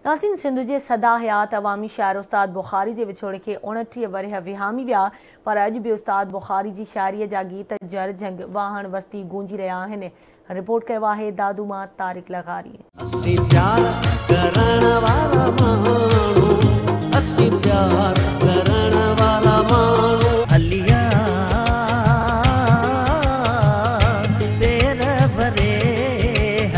ناظرين سنڌ جي سدا حيات عوامي شاعر استاد بخاري جي وڇوڙي کي 29 ورهيه وهامي ويا پر اڄ به استاد بخاري جي شاعري جا گيت جر جهنگ واهڻ وستي گونجي رهيا آهن رپورٽ ڪيو آهي دادو مان طارق لغاري. اسين پيار ڪرڻ وارا ماڻهو اسين پيار ڪرڻ وارا ماڻهو. هليا پير ڀري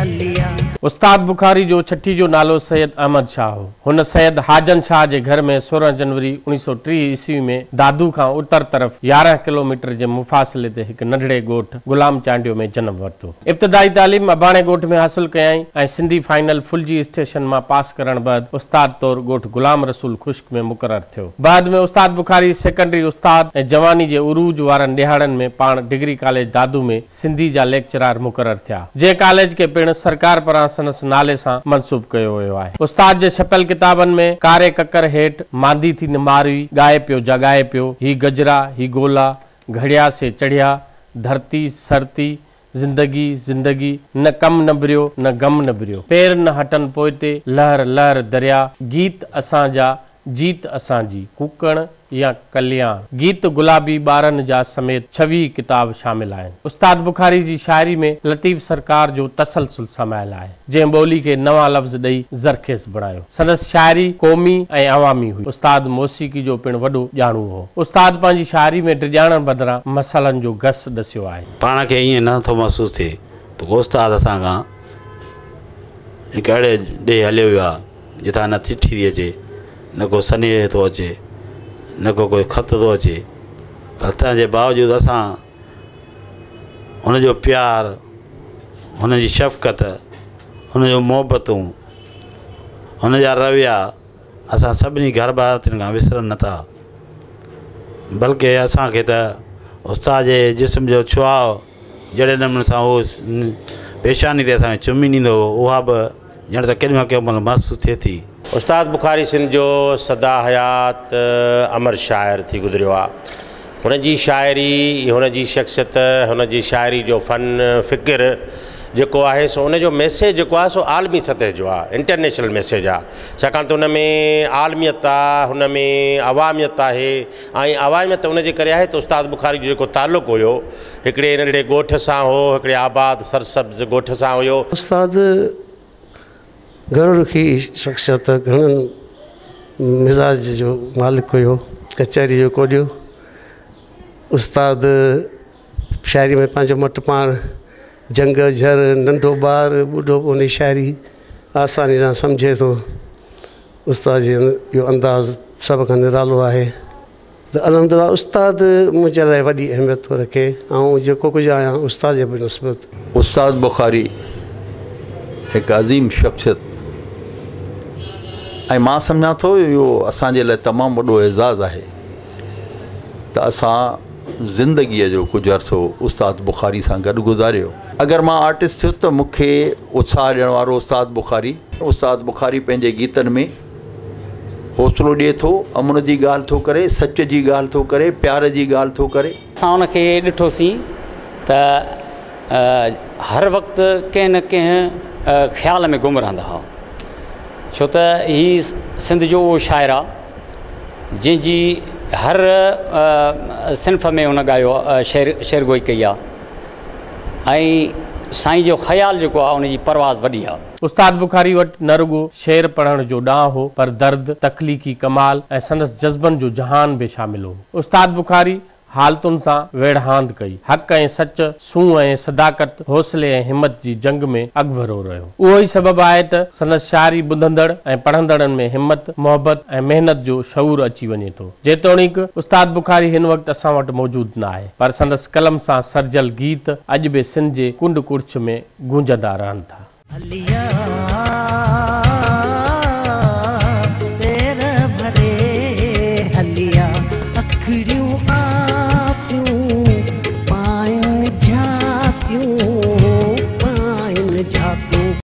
هليا. استاد بخاري جو ڇٺي جو نالو سيد احمد شاهه هو. هن سيد حاجن شاهه جي گهر ۾ 16 جنوري 1930 عيسوي ۾ دادو کان اتر طرف 11 ڪلوميٽر جي مفاصلي تي هڪ ننڍڙي ڳوٺ غلام چانڊيو ۾ جنم ورتو. ابتدائي تعليم اباڻي ڳوٺ ۾ حاصل ڪيائين ۽ سنڌي فائنل ڦلجي اسٽيشن مان پاس ڪرڻ بعد استاد طور ڳوٺ غلام رسول خشڪ ۾ مقرر ٿيو. بعد ۾ استاد بخاري سيڪنڊري استاد ۽ جواني جي عروج وارن ڏهاڙن ۾ پاڻ ڊگري ڪاليج دادو ۾ سنڌي جا ليڪچرار مقرر ٿيا، جنهن ڪاليج کي پڻ سرڪار پاران سندس نالي سان منسوب ڪيو ويو آهي. استاد جي ڇپيل ڪتابن ۾ ڪاري ڪڪر هيٺ، ماندي ٿي نه ماروي، ڳائي پيو جاڳائي پيو، هي گجرا، هي گولا، گهڙيا سي چڙهيا، ڌرتي، سرتي، زندگي، زندگي، نه ڪم نبريو، نه غم نبريو، پير نه هٽن پوئتي، لهر لهر دريا، گيت اسان جا، جيت اسان جي، ڪوڪڻ يا ڪلياڻ، گيت گلابي ٻارن جا سميت 26 ڪتاب شامل آهن. استاد بخاري جي شاعري ۾ لطيف سرڪار جو تسلسل سمايل آهي، جنهن ٻولي کي نوان لفظ ڏئي زرخيز بڻايو. سندس شاعري قومي ۽ عوامي هئي. استاد موسيقي جو پڻ وڏو ڄاڻو هو. استاد پنهنجي شاعري ۾ ڊڄاڻڻ بدران مسئلن جو گس ڏسيو آهي. پاڻ کي ائين نه ٿو محسوس ٿئي ته ڪو استاد اسان کان هڪ اهڙي ڏيهه هليو ويو آهي. جتان نه چٺي ٿي اچي، نه ڪو سنيهه ٿو اچي، نه ڪو ڪوئي خط ٿو اچي، پر تنهن جي باوجود اسان هن جو پيار، هن جي شفقت، هن جون محبتون، هن جا رويا اسان سڀني گهر ڀاتين کان وسرن نه ٿا، بلڪه اسان کي ته استاد جي جسم جو شعاع جهڙي نموني سان هو پيشاني تي اسان کي چمي ڏيندو هو، اها به ڄڻ ته ڪيڏي مهل ڪنهن مهل محسوس ٿئي ٿي. استاد بخاري سنڌ جو سدا حيات امر شاعر ٿي گذريو آ. هن جي شاعري، هن جي شخصيت، هن جي شاعري جو فن، فڪر جيڪو آهي سو ان جو ميسيج جيڪو آهي سو عالمي سطح جو آ، انٽرنيشنل ميسيج آ. ڇاڪاڻ ته ان ۾ عالميت آ، هن ۾ عواميت آهي ۽ عواميت ان جي ڪري آهي ته استاد بخاري جو جيڪو تعلق هيو هڪڙي ننڍڙي ڳوٺ سان هو، هڪڙي آباد سرسبز ڳوٺ سان هيو. استاد گهڻ رخي شخصيت، گهڻن مزاج جو مالڪ هيو، ڪچهري جو ڪوڏيو. استاد شاعري ۾ پنهنجو مٽ پاڻ، جهنگ جهر، ننڍو ٻار، ٻڍو به ان جي شاعري آساني سان سمجهي ٿو. استاد جو انداز سڀ کان نرالو آهي. ته الحمدلله استاد منهنجي لاء وڏي اهميت ٿو رکي آئون جيڪو ڪجهه آهيان استاد جي بنسبت. استاد بخاري هڪ عظيم شخصيت ۽ مان سمجهان ٿو اهو اسان جي لاء تمام وڏو اعزاز آهي ته اسان زندگيء جو ڪجهه عرصو استاد بخاري سان گڏ گذاريو. اگر مان آرٽسٽ ٿيس ته مون کي اتساهه ڏيڻ وارو استاد بخاري. استاد بخاري پنهنجي گيتن ۾ حوصلو ڏئي ٿو، امن جي ڳالهه ٿو ڪري، سچ جي ڳالهه ٿو ڪري، پيار جي ڳالهه ٿو ڪري. اسان ان کي ڏٺوسين ته هر وقت ڪنهن نه ڪنهن خيال ۾ گم رهندا هئا، ڇو ته هي سنڌ جو اهو شاعر آ جنهن جي هر صنف ۾ هن ڳايو آ، شعر شعر گوئي ڪئي آ ۽ سائين جو خيال جيڪو آ ان جي پرواز وڏي آ. استاد بخاري وٽ نه رڳو شعر پڙهڻ جو ڏانء هو پر درد، تخليقي ڪمال ۽ سندس جذبن جو جهان به شامل هو. استاد بخاري حالتن سان ويڙهاند ڪئي. حق ۽ سچ، سونهن ۽ صداقت، حوصلي ۽ همت جي جنگ ۾ اڳڀرو رهيو. اهو ئي سبب آهي ته سندس شاعري ٻڌندڙ ۽ پڙهندڙن ۾ همت، محبت ۽ محنت جو شعور اچي وڃي ٿو. جيتوڻيڪ استاد بخاري هن وقت اسان وٽ موجود نه آهي پر سندس قلم سان سرجيل گيت اڄ به سنڌ جي ڪنڊ ڪڙڇ ۾ گونجندا رهن ٿا. هليا.